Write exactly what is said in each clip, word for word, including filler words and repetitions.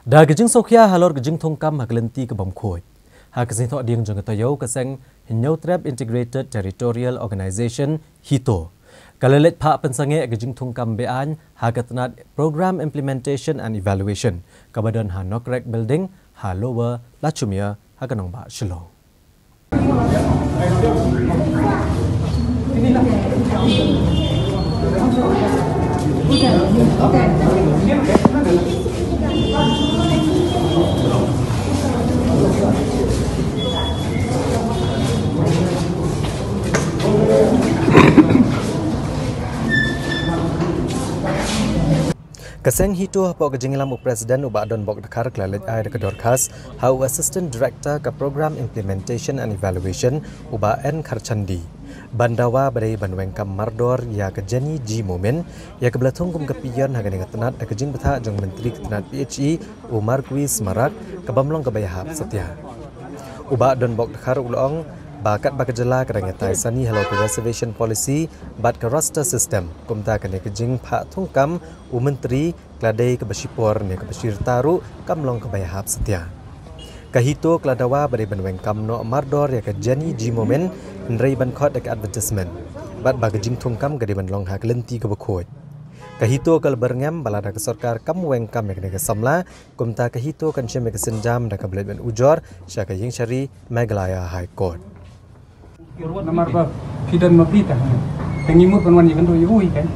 Da ka jingsngewkhia halor ka jingthungkam ha ka lynti ka bym khuid, ha ka Sngi Thohdieng jong ka taïew, ka seng Hynñiewtrep Integrated Territorial Organization, HITO, ka la leit phah pynsangeh ka jingthungkam be-aiñ ha ka tnat Program Implementation and Evaluation kaba don ha Nokrek Building, ha Lower Lachumiere, ha ka nongbah Shillong. Ka seng HITO hapoh ka jingïalam u President, u Bah Donbok Dkhar, ka la leit ai da ka dorkhas ha u Assistant Director ka Program Implementation and Evaluation, u Bah N Kharchandi, ban dawa ba dei ban weng kam mardor ïa ka Jenny G Momin, ïa kaba la thung kum ka peon ha kane ka tnat da ka jingbthah jong u Myntri ka tnat P H E, u Marcuise Marak, ka bym long kaba ïahap satia. U Bah Donbok Dkhar u la ong ba katba ka jylla ka dang ïatai sani halor ka Reservation Policy bad ka Roster System, kumta kane ka jingphah thungkam u Myntri ka la dei kaba shipor ne kaba shirta ruh, kam long kaba ïahap satia. Ka HITO ka la dawa ba dei ban weng kam noh mardor ïa ka Jenny G Momin, hynrei ban khot da ka advertisement, bad ba ka jingthungkam ka dei ban long ha ka lynti kaba khuid. Ka HITO ka la byrngem ba lada ka sorkar kam weng kam ïa kane ka samla, kumta ka HITO kan shim ïa ka sienjam da kaba leit ban ujor sha ka Ïingshari Meghalaya High Court. Namar ba phi don ma phi ta. Te ngi mut ban wan ïakynduh ïa u hi kan.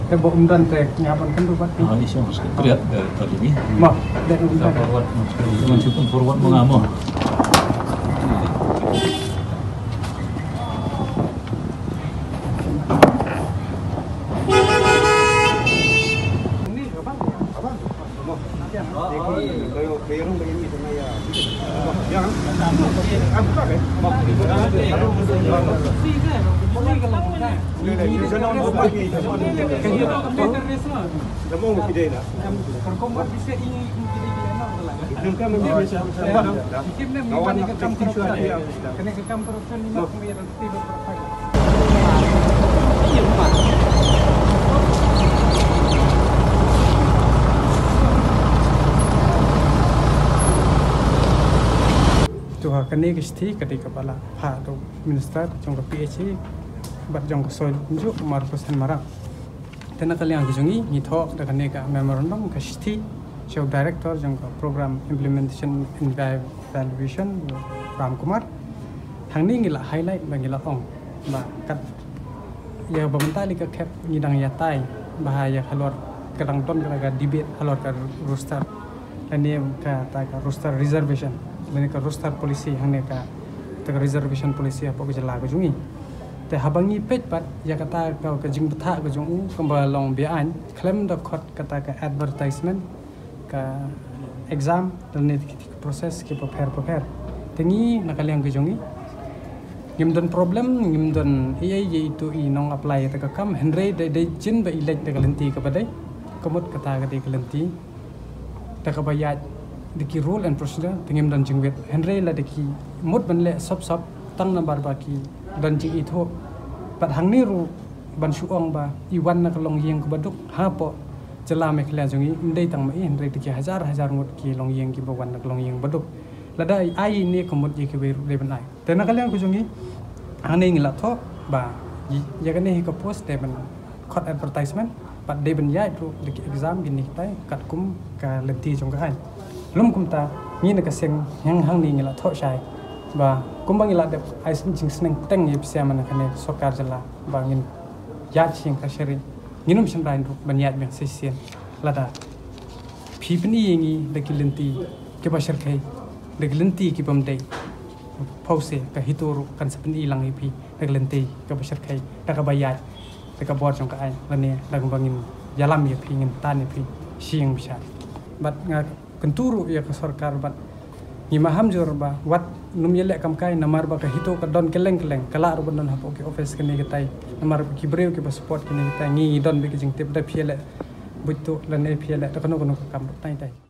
Te ba um don te nga ban kynduh bad phi. Ah, ni song sekretariat, eh, tadi ni. Ma, dan um don. Forward, forward, forward, mengamo. To ha kane ka shithi ka dei kaba la phah da u Minister jong ka P H E bad jong ka Soil Kumjuh, Marcuise Marak. Te na ka liang ka jong ngi, ngi thoh da kane ka memorandum, ka shithi sha u Director jong ka Program Implementation and Evaluation, Ram Kumar. Hangne ngi la highlight ba ngi la ong ba kat ïa ba mynta lei ka khep ngi dang ïatai ba ha ïa halor ka dang don ka debate halor ka roster, lane kata ka roster reservation, lane ka roster policy, hangne kata ka reservation policy hapoh ka jylla ka jong ngi. Te haba ngi peit pat ïa kata ka, ka jingbthah ka jong u kaba long be-aiñ, khlem da khot kata ka advertisement, ka exam, lane ki, ki process kiba pher bapher. Te ngi na ka liang ka jong ngi, ngim don problem, ngim don ei ei ïa itu i nong apply ïa kata ka kam, hynrei dei, dei jin ba i leit da ka lynti kaba dei, ka mut kata ka dei ka lynti da kaba ïaid da ki rule and procedure, te ngim don jingwit. Hynrei lada ki mut ban leh sop sop tang namar ba ki don jingithuh. Bad hangne ruh ban shu ong ba i wan na ka longïing kaba duk hapoh jylla Meghalaya jong ngi, ym dei tang ma i, hynrei da ki hajar hajar ngut ki longïing kiba wan na ka longïing ba duk. Lada ai ine ka mut ïa kiwei ruh dei ban ai. Te na ka liang ka jong ngi, hangne ngi la thoh ba ïa kane hi ka post dei ban khot advertisement, bad dei ban ïaid ruh da ki exam kine kitai katkum ka lynti jong ka aiñ. Lym kumta, ngi na ka seng hangne ngi la thoh shai ba kumba ngi la dep ai jingsneng teng ïa phi sha man kane ka sorkar jylla ba ngin ïaid sha ka shari, ngin ym shynrang ruh ban ïaid biang shisien. Lada phi pyni ïa ngi da ki lynti kiba shyrkhei, da ki lynti kibym dei, phewse ka HITO ruh kan sa pyni lang ïa phi da ki lynti kaba shyrkhei, da kaba ïaid da ka bor jong ka aiñ, lane da kaba ngin ïalam ïa phi, ngin tan ïa phi sha ïing bishar. Bad nga kyntu ruh ïa ka sorkar bad ngi maham jur ba wat nym ïaleh kam kai, namar ba ka HITO ka don kylleng kylleng, ka lah ruh ban don hapoh ki office kine kitai, namar ba ki briew kiba support kine kitai, ngi, ngi don bad ka jingtip, da phi ïaleh buit tuh lane phi ïaleh da kano kano ka kam ruh. Tang itai.